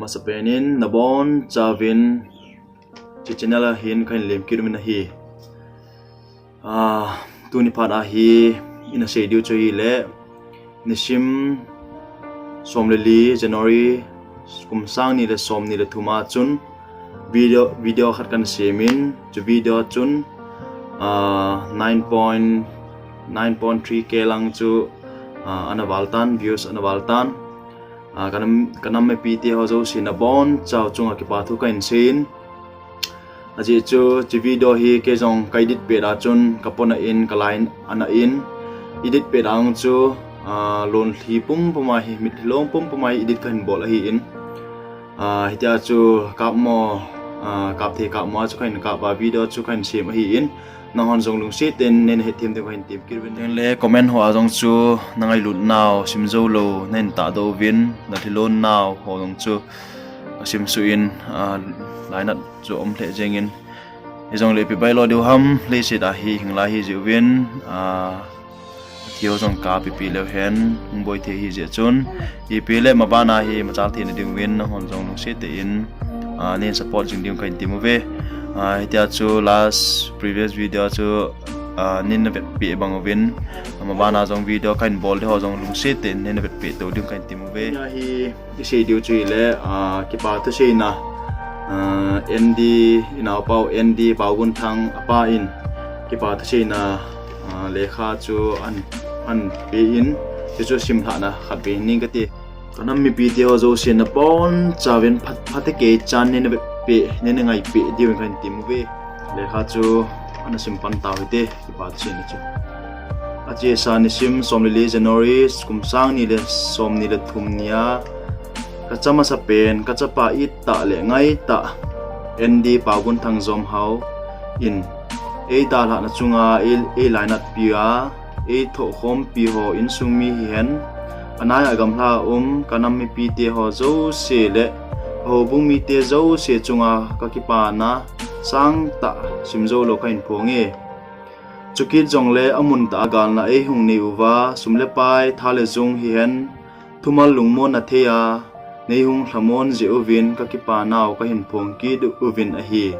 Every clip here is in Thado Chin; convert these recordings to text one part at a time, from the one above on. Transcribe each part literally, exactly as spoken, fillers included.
Masapen in nabonchauvin hiche channel a hin kahin lemkit uvin ahi. Ah, tuni phat a hi ina sei diu chu ahile, nisim som le li January kum sang ni le som ni le thum a chun video, video khat kana sem in, chu video chun, ah, nine point, nine point three K lang chu, ah, ana val tan, views ana val tan. Ah, ka nam, ka nam mipi te ho jouse nabonchau chunga kipa thu kahin sei in. Ajeh chu, hiche video hi kei jong ka edit pet a chun ka pon a in, ka line ana in. Edit pet a chu, ah, lonlhi pumpum a hi, mitlhi long pumpum a hi edit kahin bol ahi in. Ah, hitia chu kap mo, ah, kap thei kap mo a chu kahin kap a, video chu kahin sem ahi in. Nanghon jong lungset in neina hethem diu kahin temkit uvin. Tengle comment ho a jong chu na ngailut nau, sim jou lou, na hin tahdoh uvin, na lhilon nau ho jong chu ka simsuh in, ah, lainat chu um lheh jeng in. Hijongle ipi bailo diu ham, leiset a hi hing lai hi jeh uvin, ah, thi ho jong ka pipi leu hen, hung boi thei ahi jeh chun, ipi le maban a hi machal theina diuvin, nanghon jong lungset tah in, ah, neina support jing diu kahin tem uve. Ah, hitia chu last previous video chu, ah, neina vetpeh bang uvin, maban a jong video kahin bol ding ho jong lungset tah in neina vetpeh to diu kahin tem uve. Nia hi isei diu chu ahile, ah, kipa thuseina, ah, N D, inaopau N D Paogunthang apa in kipa thuseina, ah, lekha chu ahin, ahin pe in, hichu simlhahna khat ve ning kati. Ka nam mipi te ho jouse nabonchauvin phat, phatecha neina vetpeh, neina ngaipeh diuvin kahin tem uve. Lekha chu ana sim pan tau hite, kipa thuseina chu. Achesa nisim som le li January, kum sang ni le som ni le thum nia, ka cha masapen, ka chapa ittah le ngaitah, N D Paogunthang Jomhao in, eidalhahna chunga, ei, eilainatpi a, eithohkhompi ho insung mi hihen, anai a gamla a um ka nam mipi te ho jouse le ahoubung mite jouse chunga ka kipana sangtah simjoulou kahin phonge. Chukit jongle amun tah a galna eihung nei uva, sum le pai, tha le jung hihen, thumal lungmonna thei a neihung lhamon jeh uvin ka kipanau kahin phong kit uvin ahi.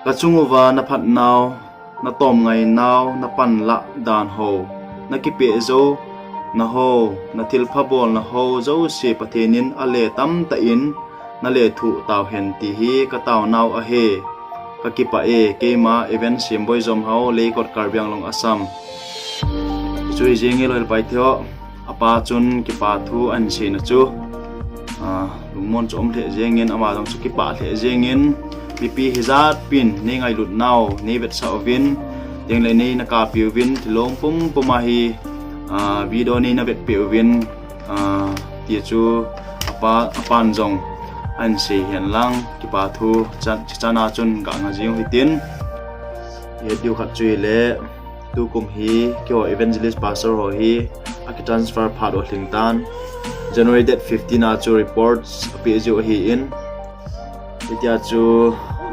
Ka chung uva na phatnau, na tomngainau, na panlah dan ho, na kipeh jouna ho, na thilpha bolna ho jouse Pathen in ale tamtah in na lethuh tauhen ti hi ka taonau ahi. Ka kipah e, keima Evan Semboi Jomhao, Leikot, Karbi Anglong, Assam. Chu hi jeng e loi le pai te ho, apa chun kipa thu ahin seina chu, ah, lungmon chu um lheh jeng in, ama jong chu kipah lheh jeng in, mipi hijat pin nei ngailut nau nei vetsah uvin, tengle neina kapi uvin, lhilong pumpum a hi, ah, video neina vetpeh uvin, ah, ti chu apa, apan jong ahin sei hen lang, kipa thu chan, chichan a chun ga nga jing u hitin. Ihet diu khat chu ahile, tukum hi keiho evangelist pastor ho hi akitransfer phat u alhing tan, January date fifteen a chu reports apeh jiu ahi in. Hitia chu,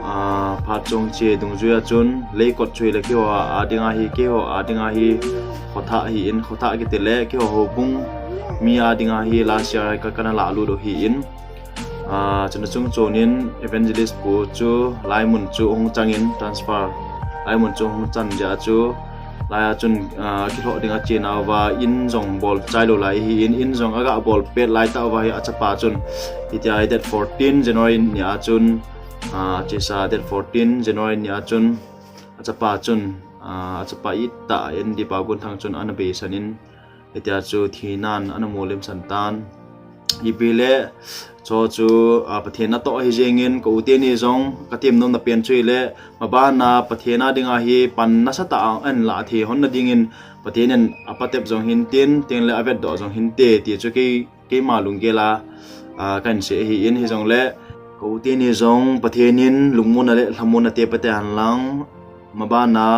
ah, phat chungche dungjui a chun Leikot chu ahile keiho a dinga hi, keiho a dinga hi khothah ahi in, khothah kiti le keiho houbung mi a dinga hi last year a hi ka, kana lahlut u ahi in. Ah, chuna chung chon in evangelist pu chu laimun chu hung chang in, transfer laimun chu hung chan jeh a chu, lai a chun, ah, kilhoh ding ache nauva in jong bol chailou lai ahi in, in jong aga bol pet lai tah uva hi achapa chun, hitia hi date fourteen January ni a chun, ah, chesa date fourteen January ni a chun achapa chun, ah, achapa ittah N D Paogunthang chun ana beisan in, hitia chu thinan ana mulimsan tan. Ipi le, chu chu, ah, Pathen natoh ahi jeng in, ka u teni jong ka temnomna pen chu ahile, maban a Pathen a dinga hi pan nasatah a ahin lah thei hon na ding in, Pathen in apatep jong hin tin, tengle avetdoh jong hinte, ti chu kei, keima lunggel a, ah, kahin sei ahi in, hijongle ka u teni jong Pathen in lungmonna le lhamonna te pe tahen lang, maban a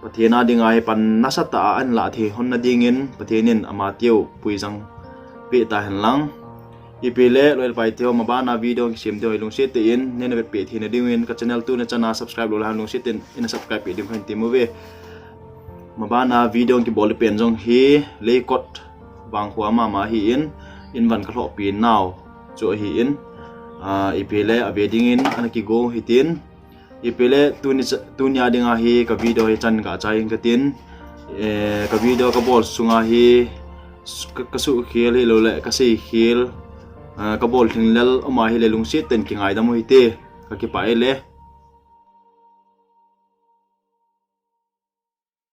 Pathen a dinga hi pan nasatah a ahin lah thei hon na ding in Pathen in ama teu puijang peh tahen lang. Ipi le loi le pai te ho, maban a video kisem te ho hi lungset tah in neina vetpeh theina diuvin ka channel tuni chan a subscribe lou lai hon lungset tah in neina subscribe peh diu kahin tem uve. Maban a video kibol pen jong hi Leikot vangkho a mama ahi in, in van ka lhohpi nau chu ahin, ah, ipi le ave dingin ana kigo hitin. Ipi le tuni cha-, tunia dinga hi ka video hi chan gah chai inge katin. Eh, ka video kabol sunga hi s-, ka, kasuhkhel hilou le kaseikhel, ah, kabol lhinglel um ahile lungset tah in kingaidam u hite. Kakipah e le.